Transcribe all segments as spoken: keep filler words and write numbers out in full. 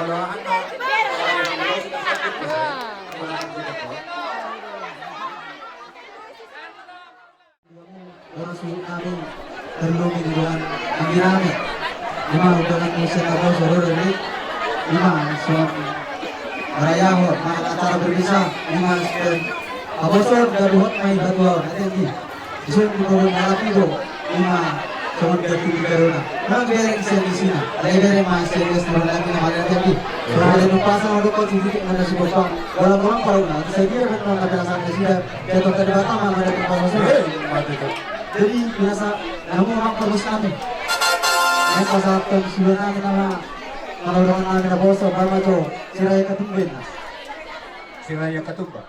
Boru suhut nami, tarlumobi di roha nami. Ima undangan ni sian naposo ro do i. Ima songon marayahon manang acara berbesar. Ima songon naposo gabe hot ma i batuaon, ate di. Dison di boru na lapido. Ima songon gabe di garona. Memang bereng sian isina. Alai bereng ma sian gas di roha nami na malian, ate di. Songon ada numpasa na dokon si titik mana si bosang. Bola bolang parau na. Saya kira kan na penasaran nasida. Jatuh tadi Batam sama ada tempat masuk. Hei, mati tu. Jadi biasa namu memang terus kami. Yang pasal pensiunan nama kalau dengan nama naposo, nama jo Siraya Ketumben. Siraya Ketumben.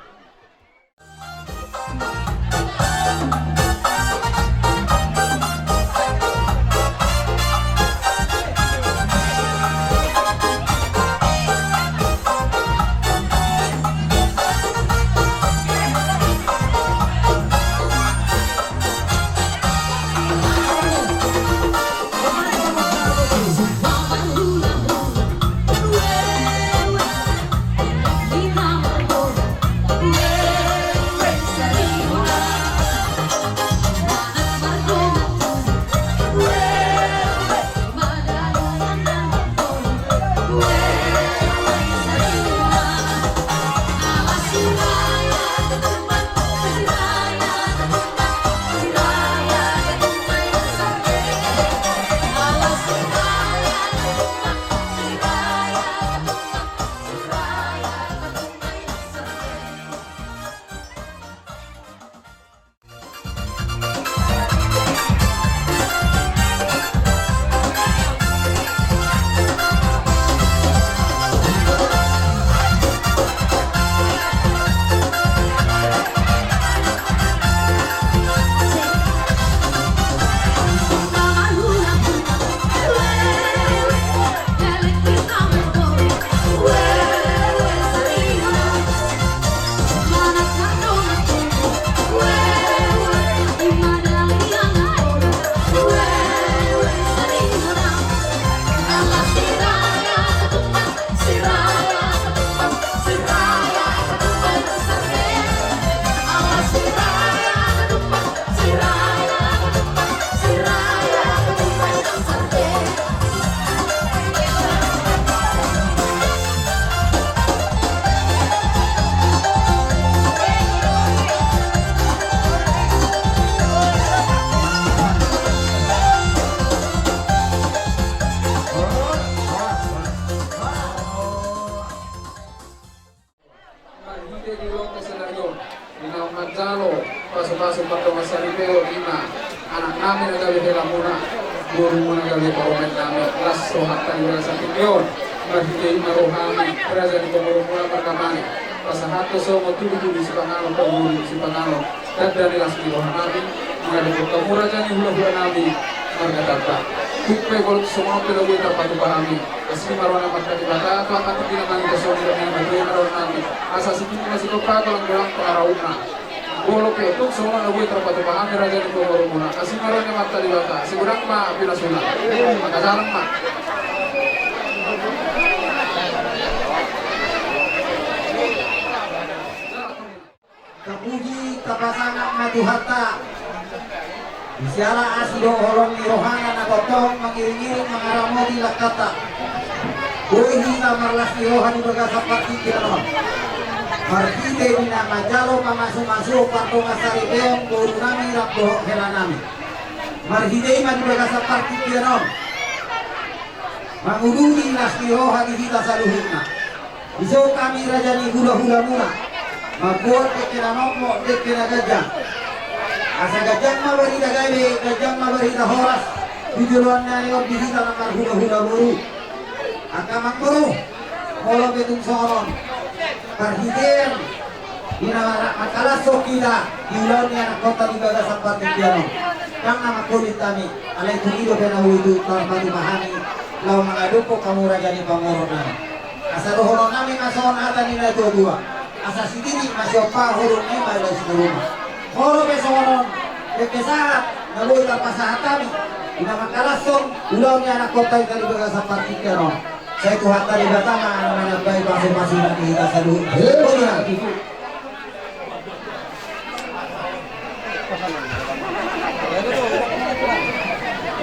Marhite di lote sadari on, di na manjalo pasupasu pardongan saripeon, ima anak nami na gabe helamuna, borumuna gabe parumaen nami, las rohanta di bagasan tingki on. Marhite i ma rohami, raja ni pamoruonmuna marga Mani, pasahathon songon tudutudu sipanganon, pangolu sipanganon, tanda ni las ni roha nami mangadophon hamu raja ni hulahula nami marga Tamba. Tung pe molo songon on pe na boi tarpatupa hami, asi ma roha ni Amanta Debata tu angka tingki na mangihut songon i, dame ni batu i ma roha nami, asa sititi ma sikompaon, golang-golang pangarauna. Molo pe tung songon on na boi tarpatupa hami raja ni pamoruonmuna, asi ma roha ni Amanta Debata, sai godang ma pinasuna. Mangkajalang ma. Tapuji, tapasangap ma Tuhanta. Siala asi dohot holong ni rohana na tongtong mangiringiring mangaramoti langkanta, boi hita marlas ni roha di bagasan partingkian on. Marhite di na manjalo pamasumasuon pardongan saripeon boru nami rap dohot hela nami. Marhite i ma di bagasan partingkian on mangudut las ni roha di hita saluhutna. Dison hami raja ni hulahulamuna mambuat dengke na mokmok, dengke na ganjang. Asa ganjang ma barita gabe, ganjang ma barita horas di joloan ni ari on di hita na marhulahula boru. Angka amangboru, molo pe tung songon on, parhitean di na mangkalashon hita di ulaon ni anakkonta di bagasan partingkian on, ndang na mangkolit hami, alai tung i dope na boi tarpatupa hami laho mangadophon hamu raja ni pamoruon nami. Asa dohonon nami ma songon hata ni natuatua: Asa sititi ma siompa, holong ni ma dai Sitorus. Molo pe songon on, dengke sahat na boi tarpasahat hami di na mangkalashon ulaon ni anakkonta hita di bagasan partingkian on. Sai Tuhanta Debata ma na manambai pasupasu na di hita saluhutna.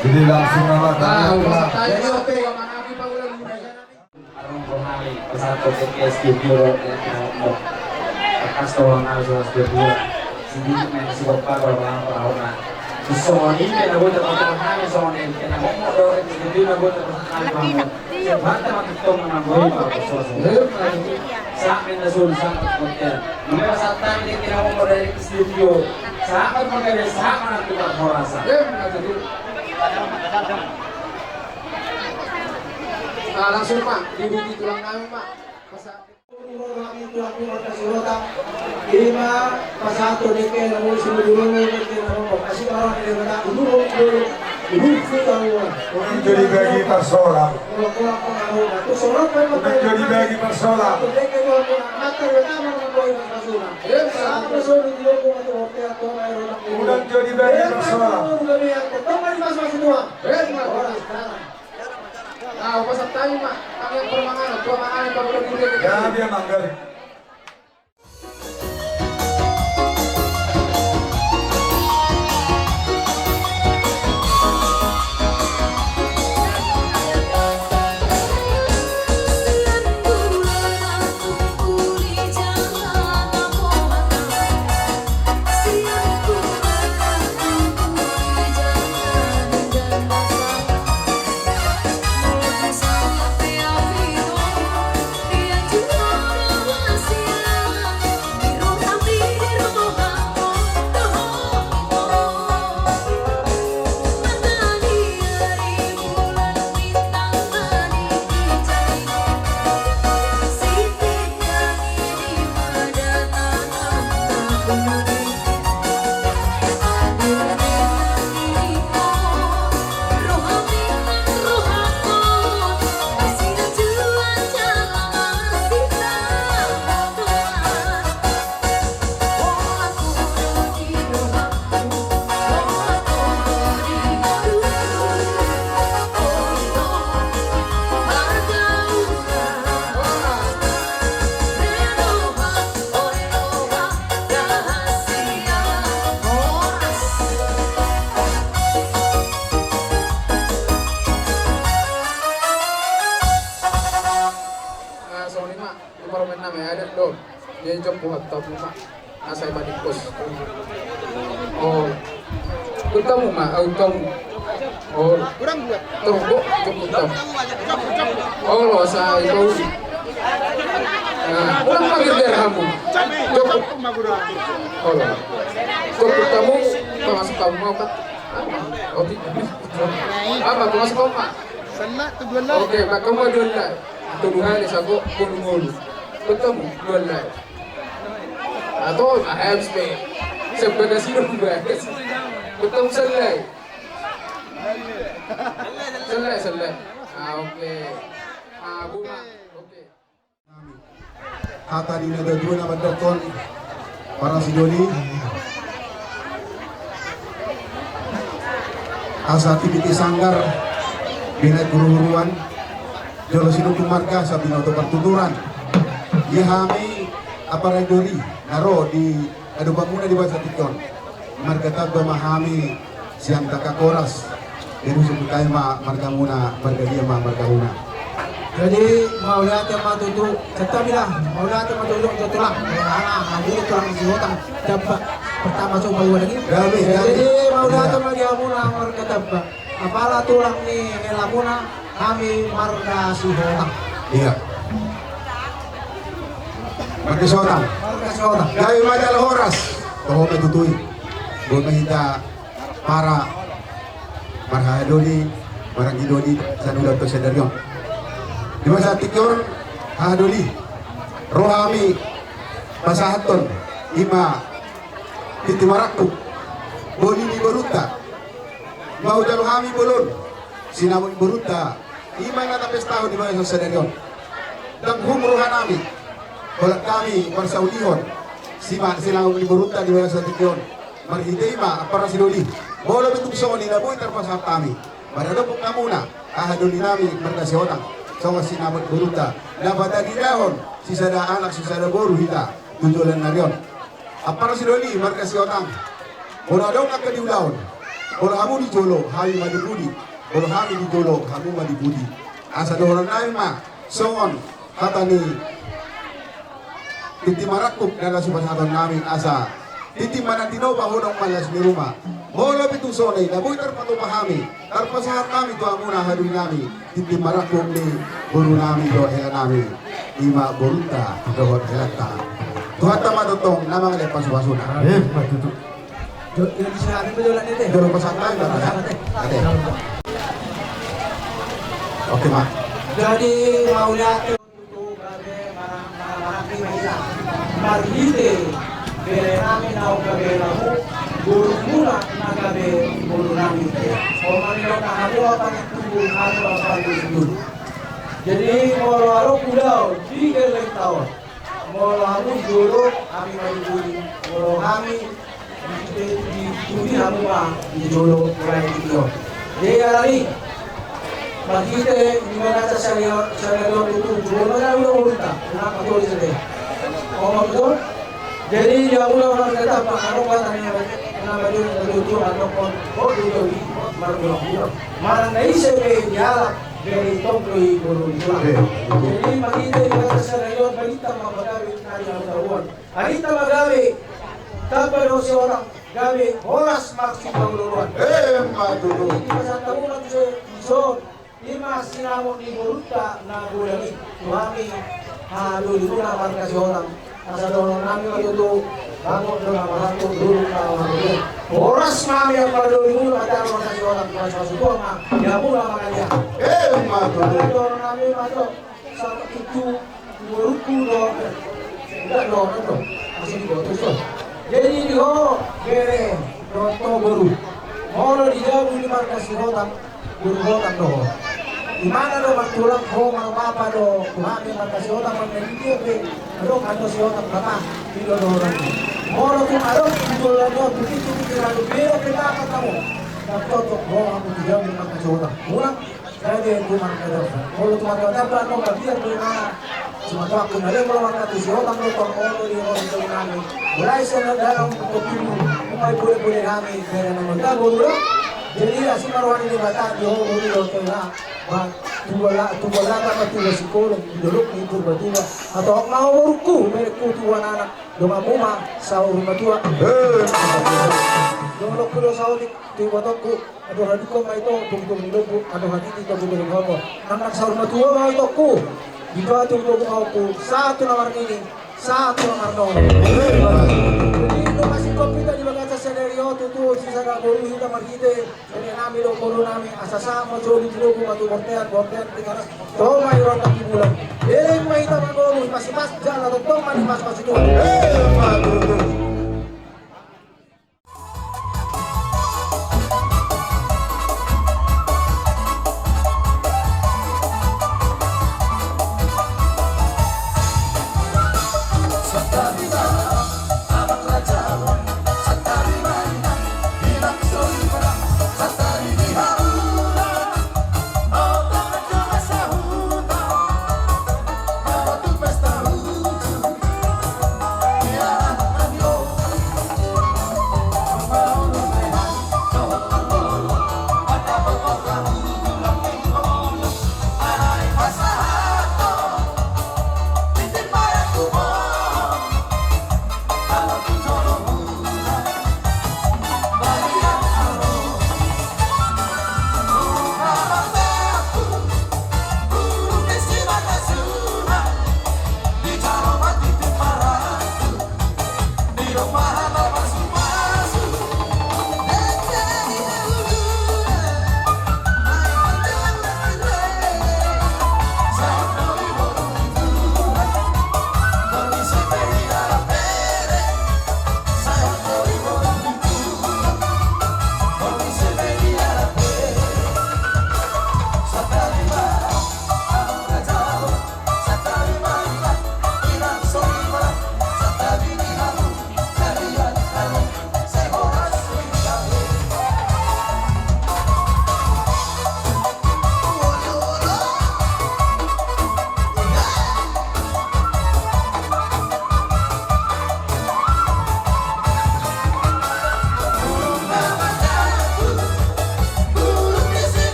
Jadi langsung nama. Jadi oke. Arung rohani pasahathon S D P ro. Akas tolong harus harus berdua. Sendiri main si bapak bapak orang orang. Songon i pe na bocor pasahathon nami, songon i pe na momok do S D P na bocor pasahathon nami. Sebab teman kita menang bola pasahathon. Saat main na solu saat hotel. Nama pasahathon nami di kena momok dari S D P ro. Saat pakai saat mana kita merasa. Ah, langsung, Pak, diduduki tulang nami, Pak. Pas ima pasahathon dengke na molo si mudurolo dengke na molo. Asi parang dengke na molo. Unang jo dibagi parsola. Unang jo dibagi parsola. Unang jo dibagi parsola. Nah, upasan tadi, Mak. Kami yang permangan, tua mangan, tua mangan. Ya, dia mangga. Songon i ma. Ima ro main nami adat do. Jadi jompu hatamu ma. Asa ima dikos. Oh. Hutamu ma, ah, hutamu. Oh. Kurang dua. Terus bo, jompu hutamu. Oh, lo asa ima uli. Nah, kurang lagi dirhammu. Jompu. Oh, lo. Jompu hutamu, pamasuk hamu ma, Pak. Apa? Oh, ti-, apa? Pamasuk hamu ma. Sana, tu dua lai. Oke, Pak, hamu dua lai. Tolu hali sago, ngolu-ngolu. Hutamu, dua lai. Atau, ah, hamstring. Sebelah sini, Mbak. Hutamu, salai. Salai, salai. Ah, oke. Ah, bunga. Oke. Hata ni na dua-dua na mandokkon. Para sidoli. Asa tibit i sanggar, binahen huru-huruan, jolo sinungkun marga, asa binoto partuturan. Ia hami, apala doli, na ro di adopanmuna di bagasan tingki on. Marga Tamba ma hami, sian Tangkas Horas. Jadi, husungkun hami ma margamuna, marga dia ma margamuna. Jadi, mauliate ma tutu, santabi da, mauliate ma tutu, tutu tulang. Ya, anak, anak, tulang Sihotang, Tamba. Pertama coba gua lagi. Jadi, mauliate ma di hamuna, marga Tamba. Apala tulang ni helamuna, hami marga Sihotang. Iya. Marga Sihotang. Marga Sihotang. Gabe ma jala horas. Toho ma tutu i. Boi ma hita para marhaha doli, maranggi doli, saluhutna sadari on. Di bagasan tingki on, haha doli. Ro hami pasahathon, ima tintin marangkup. Boli ni borunta. Mau jalo hami bolon. Sinamot ni borunta. Ima na tapestahon di bagasan sadari on. Ndang hum roha nami. Holan hami marsaulihon. Sima sinamot ni borunta di bagasan tingki on. Marhite i ma, para sidoli. Molo tung songon i na boi tarpasahat hami. Maradophon hamuna, haha doli nami, marga Sihotang. songon sinamot borunta na pataridahon sisada anak sisada boru hita tu joloan ni ari on. Ampara sidoli marga Sihotang, molo adong angka di ulaon, molo hamu di jolo hami ma di pudi, molo hami di jolo hamu ma di pudi. Asa dohonon nami ma songon hata ni tintin marangkup na laos hupasahaton nami, asa tintin ma na tinopa, hodong ma las ni ruma. Molo pe tung songon i na boi tarpatupa hami, tarpasahat hami tu hamuna hadurinami tintin marangkup ni borunami dohot helanami, i ma borunta dohot helanta. Tuhanta ma tongtong na mangalean pasupasuna. Eh, ma tutu. Jo, jo, di sini ada betul lah, Tete. Jolo pasahat ma, Tete. Oke, ma. Jadi, mauliate. Marhite bere nami naung gabe lamu, borumuna na gabe boru nami. Oman do na hamu apa itu, hamu apa itu. Jadi molo adong ulaon di gelleng taon, molo hamu di jolo, hami ma di pudi. Molo hami di pudi, hamu ma di jolo, mulai di tio. Jadi alani marhite di bagasan sahali on, sahali on tutu jolo na ulaon borunta, na patoli sede. Oman do. Jadi di hamu na marhite, apa, anu, kata ni, na baju, baju tu, anu, kon, oh, tu, tu, margulak-gulak. Manang na ise pe dialap, jadi tong do i boru ni tulang. Jadi marhite di bagasan sahali on, balintang ma pagabe na di hamu taruan. Balintang ma gabe, tamba do Sihotang, gabe horas ma sipaolo-oloan. Eh, ma tutu. Jadi pasahat hamu ma tu se, dison, i ma sinamot ni borunta na godang i tu hami hadolimuna marga Sihotang. Asa dohonon nami ma tutu, bagot do na marangkup, dolok na margogoan. Horas ma hami hadolimuna marga Sihotang, horas ma sukuan ma di hamu na mangaliat. Eh, ma tutu. Dohonon nami ma tutu. Sama tutu, borungku do. Enggak do, enggak do. Masih di bawah tutu. Jadi di ho bere dohot ho boru, molo di jabu ni marga Sihotang, boru Hotang do ho. Imana do martulang, ho marbapa do tu hami marga Sihotang, marga dia pe. Adong ando Sihotang bapa, tidak do orang. Molo tu adong tu jolo ni ho, tu pintu, tu pintu, beda pe dapat kamu. Tak cocok ho, kamu tu jabu ni marga Sihotang. Ulang. Jadi tu marga Hotang. Molo tu marga Hotang, bagian tu na. Cuma tu aku na le, molo marga tu Sihotang do tong, molo di Hotang tu nami. Mulai sian dalam kopi, mulai boleh-boleh nami, dari nama Gabo dulu. Jadi asi ma roha ni Debata di ho boru do tong na. Ba, tu bola, tu bola, apa tu bola sikolong, di dolok ni Purba Tua. Atau ma ho borungku, merek ku tu anak. Donganmu ma saur matua. Eh. Donganku do saotik tu ibotongku. Adong hadungkon ma ito, tongtong ni lombu, adong hatiti, tongtong ni lombu. Nang nang saur matua ma itongku. Di batu tongtong ma itongku. Sahat tu na marnini, sahat tu na marnono. Jadi, do masih kopi tadi bagasan sadari on, tutu, sisada boru hita marhite. Jadi nami do boru nami, asa sahat ma jolo tu lombu, ma tu bontean, bontean, Tigaras. Toma i ronda di bulan. Eleng ma hita mangolu, pasi-pasi, jala tongtong ma di pasi-pasi Tuhan. Eh, ma tutu.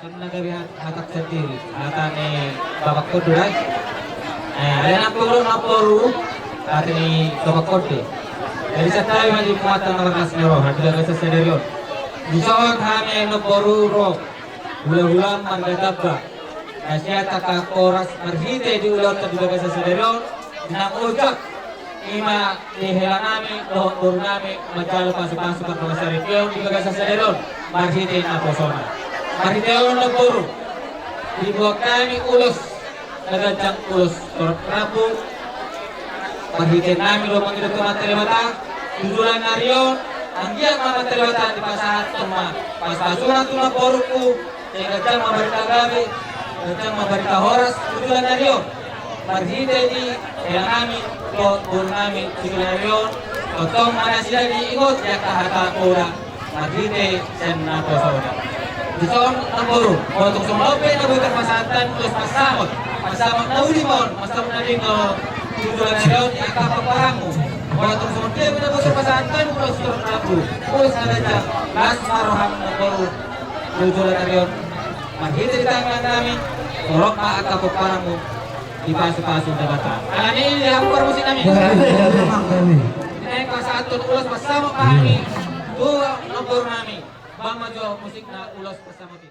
Na gabe hat-, hatak sandiri, hata ni bapak kondo da i. Eh, alai nang tu ro na boru, hata ni bapak kondo. Jadi santabi ma di pungatan na marlas ni roha di bagasan sadari on. Dison hami na boru ro, hula-hula marga Tamba, na sian angka horas marhite di ulaonta di bagasan sadari on, nang ojak, ima di hela nami dohot boru nami manjalo pasu-pasu pardongan saripeon di bagasan sadari on marhite naposona. Marhite on na boru, dibuat hami ulos na ganjang, ulos torop rambu. Marhite nami do mangido tu Amanta Debata, tu joloan ni ari on, anggiat ma Amanta Debata dipasahat ma pasu-pasuna tu na borungku, sai ganjang ma barita gabe, ganjang ma barita horas tu joloan ni ari on. Marhite di hela nami dohot boru nami di joloan ni ari on, tongtong ma nasida diingot di angka hata muna marhite sian naposona. Dison na boru, molo tung songon on pe na boi tarpasahat hami ulos pansamot, pansamot na uli ma on, pansamot na denggan on tu joloan ni ari on di angka pomparanmu. Molo tung songon dia pe na boi tarpasahat hami ulos torop rambu, ulos na ganjang, las ma roham na boru tu joloan ni ari on. Marhite di tangan nami, torop ma angka pomparanmu dipasu-pasu Debata. Alani i, dihamu parmusik nami. Jadi, jadi, memang kami. Dipasahathon ulos pansamot ma hami tu na boru nami. Bahen ma jo musikna ulos pansamot i.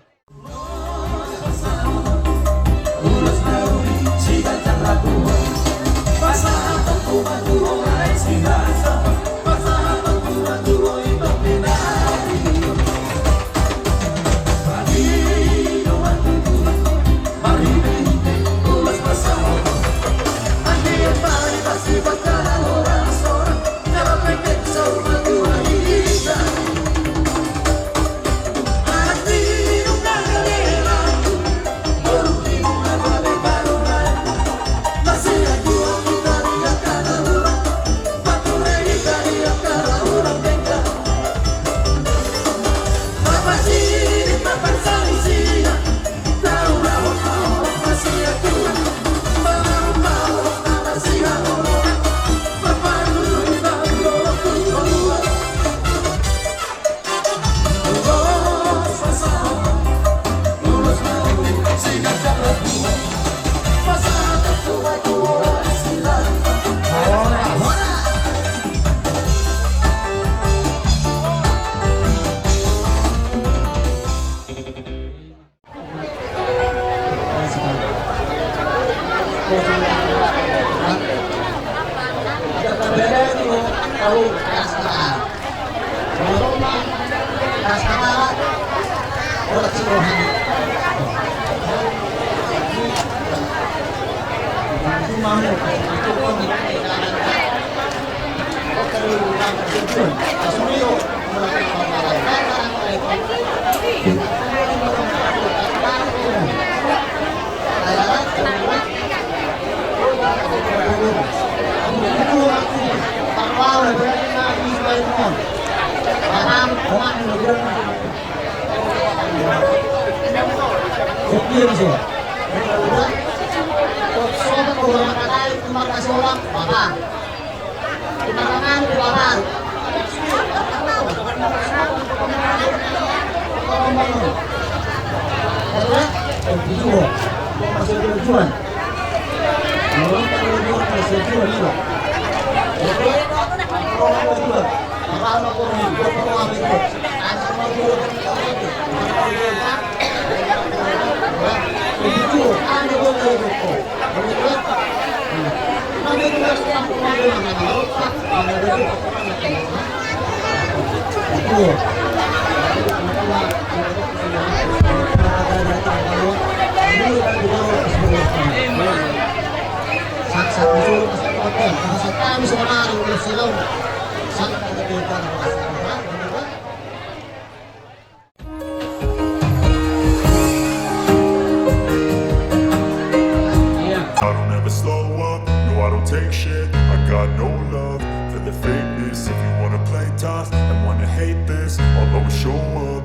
I don't ever slow up, no, I don't take shit. I got no love for the fakeness. If you wanna play tough and wanna hate this, I'll always show up.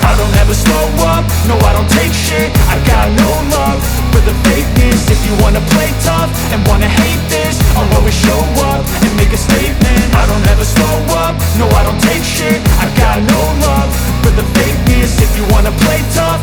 I don't ever slow up, no, I don't take shit. I got no love for the fakeness. If you wanna play tough and wanna hate this, I'll always show up and make a statement. I don't ever slow up, no, I don't take shit. I got no love for the fakeness. If you wanna play tough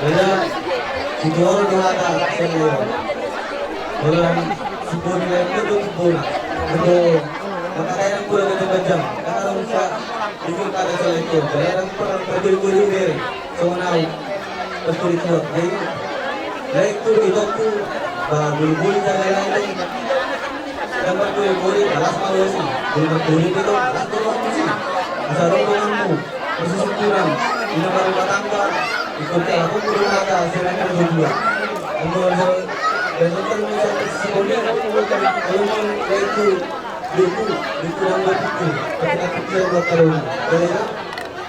Jadi, sitorus do hata sian lae on. Molo sian boni lae on do tubu na. Betul. Maka kaya nang kula kata bajang. Kata rusak. Ikut kata sian lae on. Jadi, nang pernah pergi-pergi bere. Songon au. Pas tu di tuak, jadi, jadi tu di toku, ba, bulu-bulu jaga lain. Yang berkuli-kuli, alas malu si. Bulu berkuli itu, alas tu waktu si. Asal rokok kamu, persusukuran, di nomor rumah tangga, ikut cara pun belum ada, silakan berdua. Untuk, untuk, dan untuk, untuk, untuk, untuk, untuk, itu, itu, itu yang berpikir, ketika pikir buat taruh. Jadi, ya,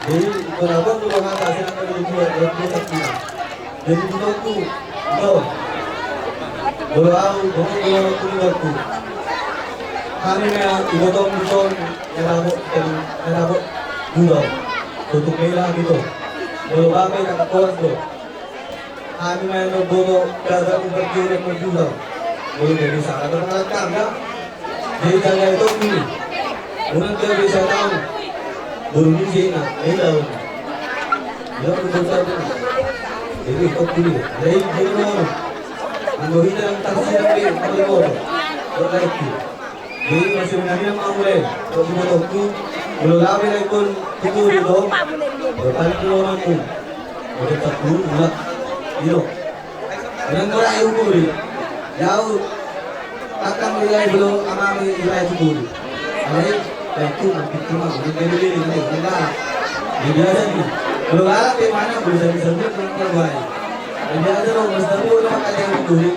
Jadi, molo au, molo hata, sian angka na dua, dua puluh satu. Jadi, di toku, do. Molo au, do, molo au, di toku. Hami ma, ibotom, ibotom, erabo, erabo, gudau. Tutup mela, gitu. Molo bape, tak kuat, do. Hami ma na boto gaga umperjurek merjuta. Molo jadi salah, ada pengalat tangga. Jadi tangga itu gini. Unang dia bisa tahu. Bulu ni sih, nah, ini tahu. Dia berdosa tu. Jadi itu gini. Jadi gini, no. Anggo hita yang tarsirang di, anggo boto. Buat lagi. Jadi, masih menanam mau mulai. Kok di botolku, molo lawe na ikon tutu di to. Bertani tu orang tu. Udah tak dulu, udah. Iyo. Dengan murah ibu di. Jauh. Takkan mulai belum amami mulai tutu di. Alai, baik tu, mampir tu, mah, udah jadi, jadi, jadi, jadi, jadi. Jadi, biasa ni. Molo galak, di mana, belum jadi, jadi, belum terbaik. Jadi, biasa lo, mesti tahu, udah pakai yang tutu di.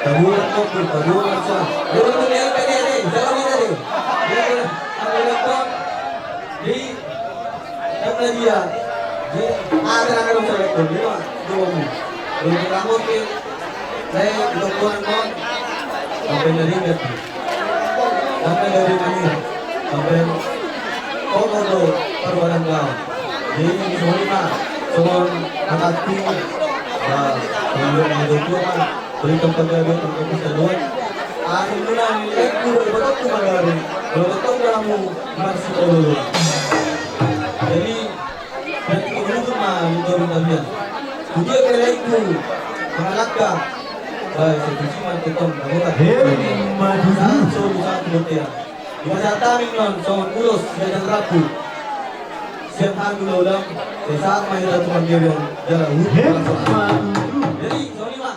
Taburan kopi, taburan rasa. Dia orang tu dia kan dia ni, jangan dia ni. Dia tu, aku lepas di, apa dia? Di, ada, ada orang saya lepas, dia mah, dia mau. Dia tu rambut ni, saya, dia tu orang kau. Sampai dari Gati. Sampai dari Manira. Sampai Komodo, Perbanan Gaon. Jadi, semua ni, Pak, semua angkat tinggi. Nah, semua yang ada tu, Pak. Berikan penggabean untuk kita doang. Akhirnya, ini kan udah betul tuh, Bang Gabean. Udah betul kamu masih dulu. Jadi, dan itu dulu tuh, mah, itu udah biasa. Dia kira itu, mengalahkan. Baik, saya kunci mah, tetap, kamu tak. Hei, maju. Satu, satu, satu, ya. Dipasahat hami nuaeng songon ulos sian jalang rambu. Sian hami ulaon, sai sahat ma hita tu panggabean jalang rambu. Jadi songon i ma.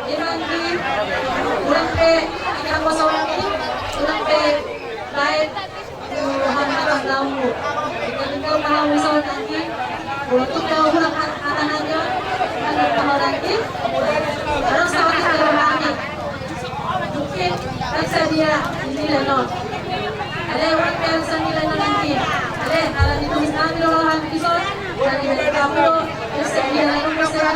Jadi nangkin, unang pe, ikan kosong nangkin, unang pe, baik, tu hal-hal daunmu. Ikan kau tahu soal nangkin, untuk kau ulang hak, hak nangkin, hak nangkin, harus tahu kita nangkin. Mungkin, kan sadia, ini lah, no. Ale, ulang pe, sadia, no, nangkin. Ale, ala ditulis nangkin, lo, hal, bisa, dari, dari, kamu, lo, sadia, lo, bisa,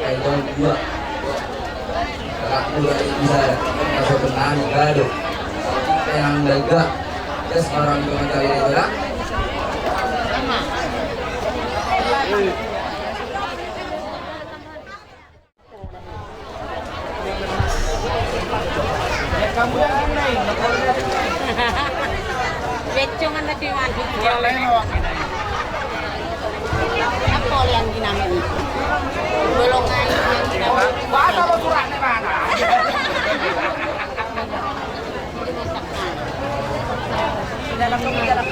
Kayak jauh dua. Kalau dua itu bisa masuk ke nani gado. Yang lega, ya sekarang dengan kali ini lah. Becongan tadi mandi. Apa yang dinamai? Bolongan yang dinamai. Mana lo suratnya mana? Di dalam, di dalam.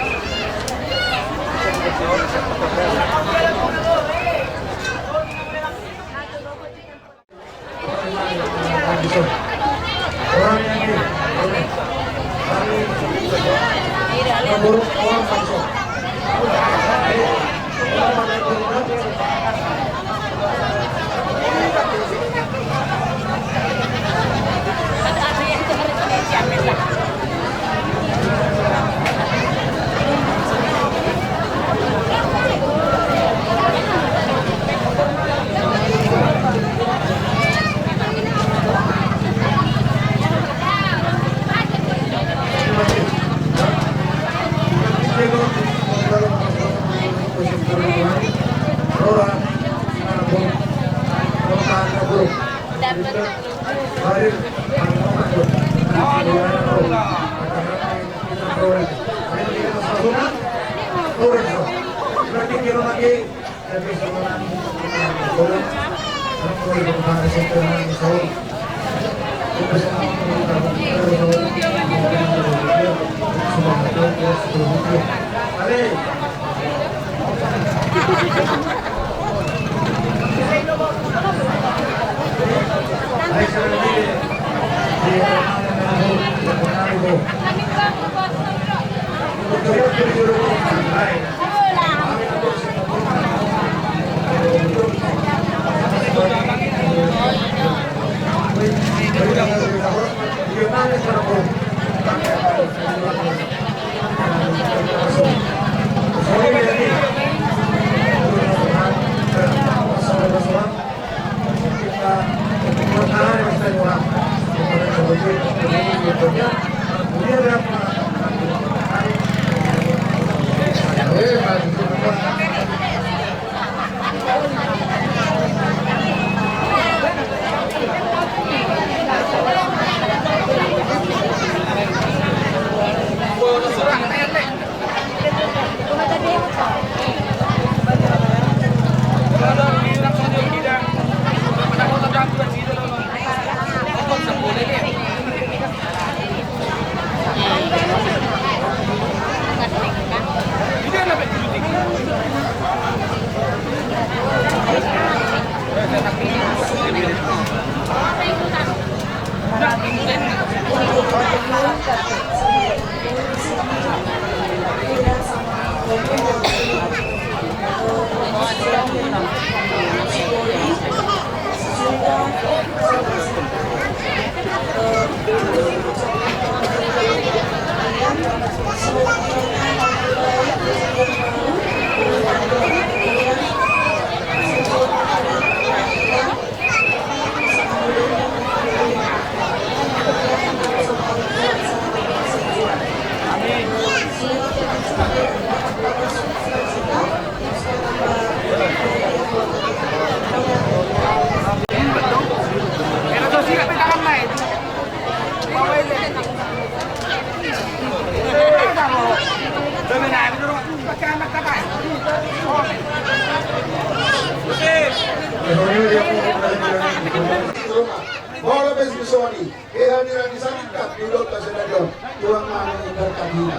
Molo pe sisoni, kehadiran ni Saringkat di ulaonta sadari on, tulang nami berkat hina.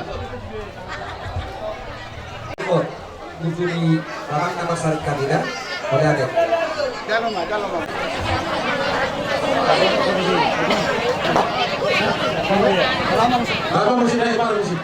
Ikut, di sini barang kata Saringkat hina, pada ada. Jalo ma, jalo ma. Bapak musik naik baru musik.